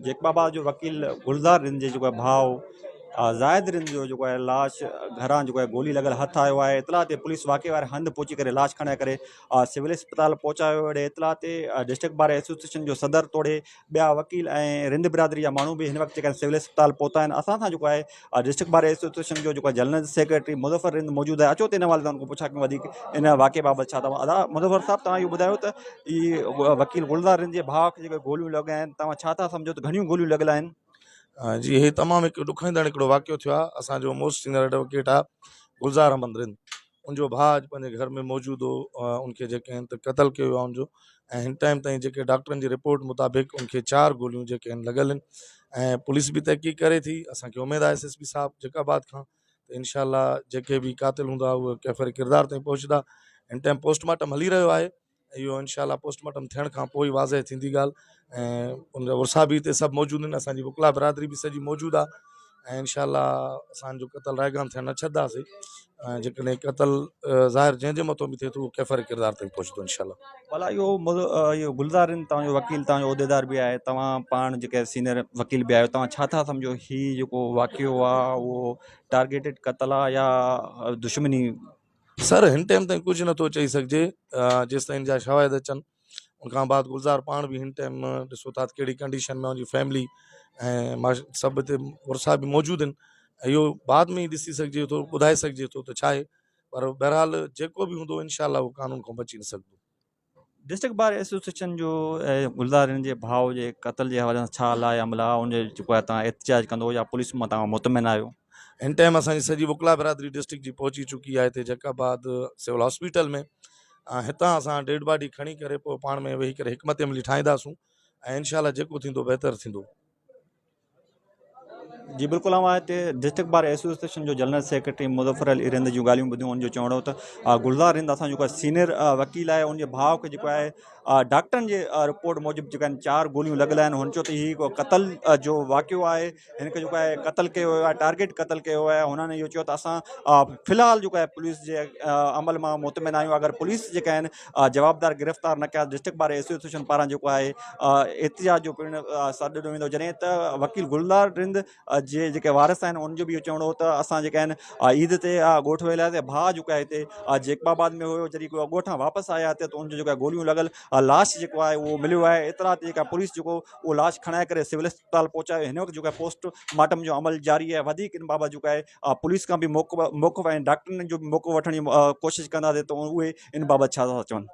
Jacob آباد جو وڪيل گلزار رند جي جيڪو آهي ڀاء زاهد رند جو جيڪو آهي لاش گهران جيڪو آهي گولي لڳل هٿ آيو آهي اطلاع تي پوليس واقعي واري هنڌ پهچي ڪري لاش کڻائي ڪري سول اسپتال پهچايو اهڙي اطلاع تي ڊسٽرڪٽ بار ايسوسيئيشن جو صدر توڙي ٻيا وڪيل ۽ رند برادري جا ماڻهو به هن وقت جيڪا سول اسپتال پهتا آهن اسان سان جيڪو آهي ڊسٽرڪٽ بار ايسوسيئيشن جو جيڪو جنرل سيڪريٽري مظفر رند موجود آهي اچو ته ان حوالي سان ان کان پڇا ڪيون وڌيڪ ان واقعي بابت ڇا ادا مظفر صاحب توهان اهو ٻڌايو ته هي وڪيل گلزار رند جي ڀاء کي جيڪي گوليون لڳل آهن توهان ڇا ٿا سمجهو ته گهڻيون گوليون لڳل آهن؟ جي هي تمام هڪ ڏکوئيندڙ هڪڙو واقعو ٿيو آهي اسان جو موسٽ سينئر ايڊووڪيٽ آهي گلزار احمد رند ان جو ڀاء اڄ پنهنجي گهر ۾ موجود هو ان کي جيڪي آهن ته قتل ڪيو ويو آهي ان جو ۽ هن ٽائيم تائين جيڪي ڊاڪٽرن جي رپورٽ مطابق ان کي چار گوليون جيڪي آهن لڳل آهن ۽ پوليس به تحقيق ڪري ٿي اسانکي اميد آهي ايس ايس پي صاحب جيڪب آباد کان ته انشاء الله جيڪي به قاتل هوندا اهي ڪيفر ڪردار تائين پهچندا هن ٽائيم پوسٽ مارٽم هلي رهيو آهي اهو انشاء الله پوسٽ مارٽم ٿيڻ کان پوء ئي واضح ٿيندي ڳالهه ۽ ان جا ورثا به هتي سڀ موجود آهن اسانجي وڪلا برادري به سڄي موجود آهي ۽ انشاء الله اسانجو قتل رائگان ٿيڻ نه ڇڏنداسي ۽ جيڪڏهن قتل ظاهر جنهن جي مٿو به ٿئي ٿو اهو ڪيفر ڪردار تائين پهچندو انشاء الله. ڀلا اهو اهو گلزار رند توهان جو وڪيل توهان جو عهديدار به آهي توهان پاڻ جيڪي سينئر وڪيل به آهيو توهان ڇا ٿا سمجهو هي جيڪو واقعو آهي اهو ٽارگيٽيڊ قتل آهي يا دشمني؟ سر هن ٽائيم تائين ڪجهه نٿو چئي سگهجي جيستائين جا شواهد اچن ان کان بعد گلزار پاڻ به هن ٽائيم ڏسو ٿا ته ڪهڙي ڪنڊيشن ۾ ان جي فيملي ۽ سڀ هتي ورثا به موجود آهن اهو بعد ۾ ئي ڏسي سگهجي ٿو ٻڌائي سگهجي ٿو ته ڇا آهي پر بهرحال جيڪو به هوندو انشاء الله اهو قانون کان بچي نه سگهندو. ڊسٽرڪٽ بار ايسوسيئيشن جو گلزار هن جي ڀاء جي قتل جي حوالي سان ڇا لاء عمل آهي ان جي جيڪو آهي تان احتجاج ڪندو يا پوليس مان تان مطمئن آهيو؟ هن ٽائيم اسان جي سڄي وڪلا برادري ڊسٽرڪٽ جي پهچي چڪي آهي هتي جيڪب آباد سول هاسپيٽل ۾ هتان اسان ڊيڊ باڊي کڻي ڪري پوء پاڻ ۾ ويهي ڪري حڪمت عملي ٺاهينداسون ۽ انشاء الله جيڪو ٿيندو بهتر ٿيندو. جي بلڪل اوهان هتي ڊسٽرڪٽ بار ايسوسيئيشن جو جنرل سيڪريٽري مظفر علي رند جون ڳالهيون ٻڌيون ان جو چوڻ هو ته گلزار رند اسان جو سينئر وڪيل آهي ان جي ڀاء کي جيڪو آهي ڊاڪٽرن جي رپورٽ موجب جيڪا آهن چار گوليون لڳل آهن هن چيو ته هي هڪ قتل جو واقعو آهي هن کي جيڪو آهي قتل ڪيو ويو آهي ٽارگيٽ قتل ڪيو ويو آهي هنن اهو چيو ته اسان في الحال جيڪو آهي پوليس جي عمل مان مطمئن آهيون اگر پوليس جيڪا آهن جوابدار گرفتار نه ڪيا ڊسٽرڪٽ بار ايسوسيئيشن پاران جيڪو آهي احتجاج جو پڻ سڏ ڏنو ويندو جڏهن ته وڪيل گلزار رند جي جيڪي وارث آهن ان جو به اهو چوڻ هو ته اسان جيڪا آهن عيد تي ڳوٺ ويل هئاسين ڀاء جيڪو آهي هتي جيڪب آباد ۾ هيو جڏهن ڳوٺان واپس آيا ته ان جو جيڪو آهي گوليون لڳل لاش جيڪو آهي اهو مليو آهي اطلاع تي جيڪا پوليس جيڪو اهو لاش کڻائي ڪري سول اسپتال پهچايو هن وقت جيڪو آهي پوسٽ مارٽم جو عمل جاري آهي وڌيڪ ان بابت جيڪو آهي پوليس کان به موقف ۽ ڊاڪٽرن جو به موقف وٺڻ جي ڪوشش ڪنداسين ته اهي ان بابت ڇا ٿا چون.